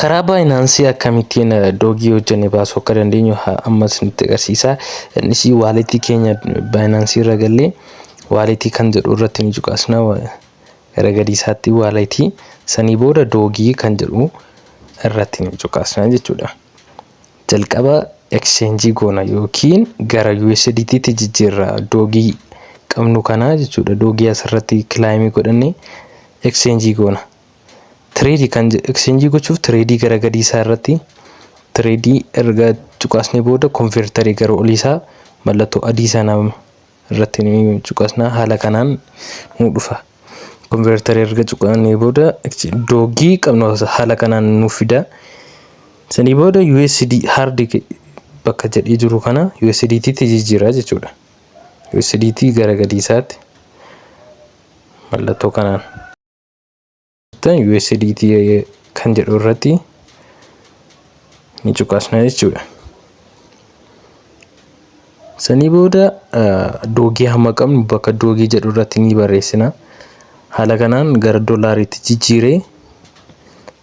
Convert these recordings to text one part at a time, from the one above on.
Karaa Binance akkamittiin Doge hojjennee baasuu akka dandeenyu ammas nutti agarsiisa. Innis wallet keenya Binance irra gallee wallet kan jedhu irratti ni cuqaasna. Gara gadii isaatti wallet, sanii booda Doge kan jedhu irratti ni cuqaasna jechuudha. Jalqaba exchange goona yookiin gara USDT tti jijjiirra Doge qabnu kanaa jechuudha. Doge asirratti claim godhannee exchange goona. Trade kan exchange gochuuf trade gara gadii isaa irratti trade erga cuqaasnee booda converter gara olii isaa mallattoo adii sana irratti ni cuqaasna, haala kanaan nu dhufa. Converter erga cuqaasnee booda Doge qabnu haala kanaan nu fida. Sanii booda USD hard bakka jedhee jiru kana USDT tti jijjiira jechuudha. USDT gara gadii isaatti mallattoo kanaan. USDT kan jedhu irratti ni cuqaasna jechuudha. Sanii booda Doge hamma qabnu bakka Doge jedhu irratti ni barreessina. Haala kanaan gara doolaariitti jijjiiree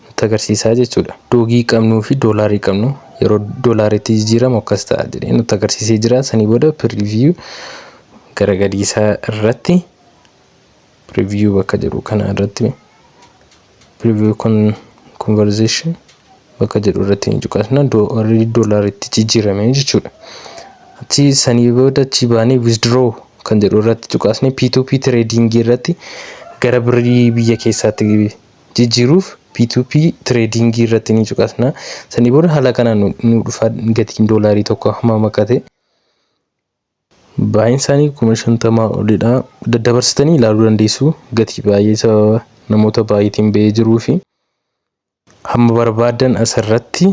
nutti agarsiisaa jechuudha. Doge qabnuu fi doolaarii qabnu yeroo doolaariitti jijjiiramu akkas ta'a jedhee nutti agarsiisee jira. Sanii booda preview gara gadii isaa irratti preview bakka jedhu kana irratti preview conversation bakka jedhu irratti ni cuqaasna, already doolaariitti jijjiirame jechuudha. Achi sanii booda achi baanee withdraw kan jedhu irratti cuqaasnee P2P trading irratti gara birrii biyya keessaatti jijjiiruuf P2P trading irratti ni cuqaasna. Sanii booda haala kanaan nu dhufa, gatiin doolaarii tokko hammam akka ta'e. Baay'een isaanii 50,000 olidha. Daddabarsitanii ilaaluu dandeessu. Gatii baay'ee sababa namoota baay'eetiin ba'ee jiruu fi hamma barbaaddan asirratti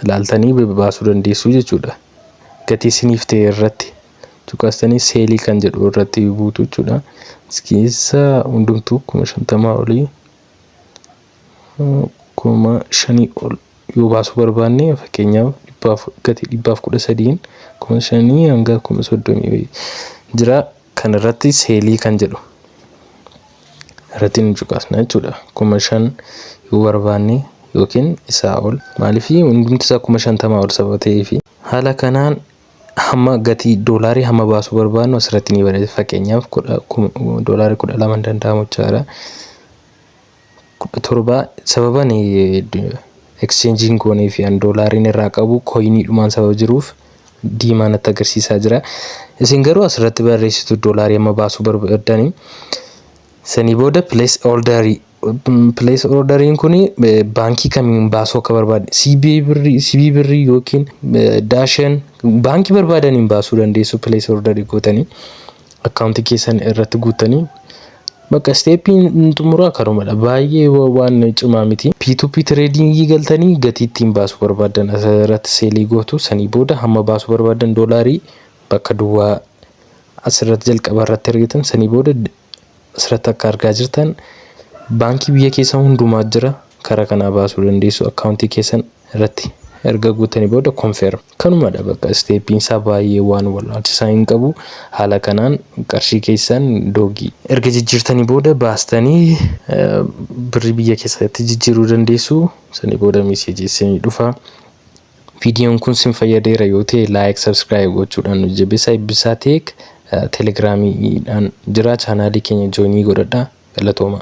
ilaaltanii baasuu dandeessu jechuudha. Gatii isiniif ta'e irratti tuqaastanii sell kan jedhu irratti buutu jechuudha. As keessa hundumtuu 50,000 olii, 5,000 ol yoo baasuu barbaanne, fakkeenyaaf gatii 113n 5,000 hanga 30,000 jira. Kan irratti sell kan jedhu irratti ni cuqaasna jechuudha. 5,000 yoo barbaanne yookiin isaa ol, maaliif hundumti isaa 50,000 ol sababa ta'eefi. Haala kanaan hamma gatii doolaarii hamma baasuu barbaannu asirratti ni barreessa. Fakkeenyaaf doolaarii 12 hin danda'amu jechaadha. 17 sababa exchange hin goonee fi an doolaariin irraa qabu coiniidhumaan sababa jiruuf diimaa natti agarsiisaa jira. Isin garuu asirratti barreessitu doolaarii amma baasuu barbaaddanii. Sanii booda place order. Place orderiin kun baankii kamiin baasuu akka barbaadde, CBE Birrii, CBE Birrii yookiin Daashen, baankii barbaadaniin baasuu dandeessu. Place order gootanii akkaawuntii keessan irratti guuttanii bakka stepiin xumuraa kanumadha. Baay'ee waan cimaa miti. P2P trading galtanii gatii ittiin baasuu barbaaddan asirratti sell gootu. Sanii booda hamma baasuu barbaaddan doolaarii bakka duwwaa asirratti jalqaba irratti argitan. Sanii booda asirratti akka argaa jirtan baankii biyya keessa hundumaa jira, karaa kanaa baasuu dandeessu. Akkaawuntii keessan irratti erga guutanii booda confirm, kanumadha bakka. Stepiin isaa baay'ee waan wallaalchisaa hin qabu. Haala kanaan qarshii keessan Doge erga jijjiirtanii booda baastanii birrii biyya keessatti jijjiiruu dandeessu. Sanii booda message isinii dhufa. Viidiyoon kun sin fayyadeera yoo ta'e like, subscribe gochuudhaan nu jabeessaa. Eebbisaa Tech Telegiraamiidhaan jira, channel keenya join godhadhaa. Galatooma.